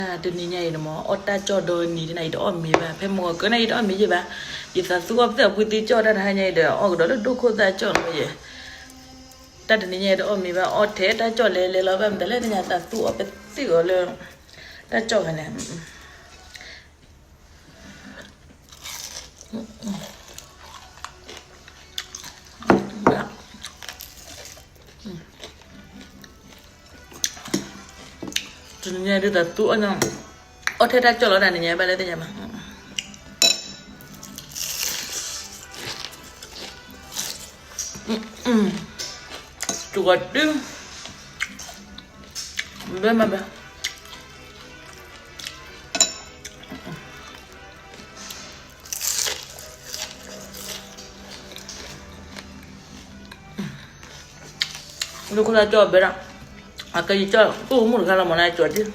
တနံၤညါအံၤန့ၣ်မ့ၢ် အီၣ်တၢ်ကၠီၣ်ဒီနံၤတနၤ ယတအီၣ်မ့ၤဘၣ်, ဖဲမုၢ်ဂီၤကၢနၤ ယတအီၣ်မ့ၤယဲၢ်ဘၣ်. ယသးသူအီၣ်ပသ့ၣ်အပှ့ၤသ့ၣ်ကၠီၣ်တၢ်တဟါညါအံၤဒီး အီၣ်ကဒီးလၢဒိၣ်ခိၣ်သၣ်ကၠီၣ်လီၤယဲၢ်. တၢ်တနံၤညါအံၤတအီၣ်မ့ၤဘၣ်, အီၣ်ထဲတၢ်ကၠီၣ်လဲၤလဲၤလီၤဘၣ် မတၤလဲၣ်သ့ၣ်ညါ သးသူအီၣ်ပသ့ၣ်အီၤလၢ တၢ်ကၠီၣ်ဂၤန့ၣ် တနံၤညါဒ်သးသူအီၣ်, အီၣ်ထဲတၢ်ကၠီၣ်လီၤတၢ်နံၤညါဘၣ်လၢသ့ၣ်ညါမး, စူၤဂီၤတုၤ, ဘဲမးဘဲ ဒိၣ်ခိၣ်သၣ်ကၠီၣ်ဘဲဒၣ်, အကယကၠီၣ် ကိၣ်မုၣ်တခါလီၤမးန့ၣ် ကၠီၣ်တံၢ်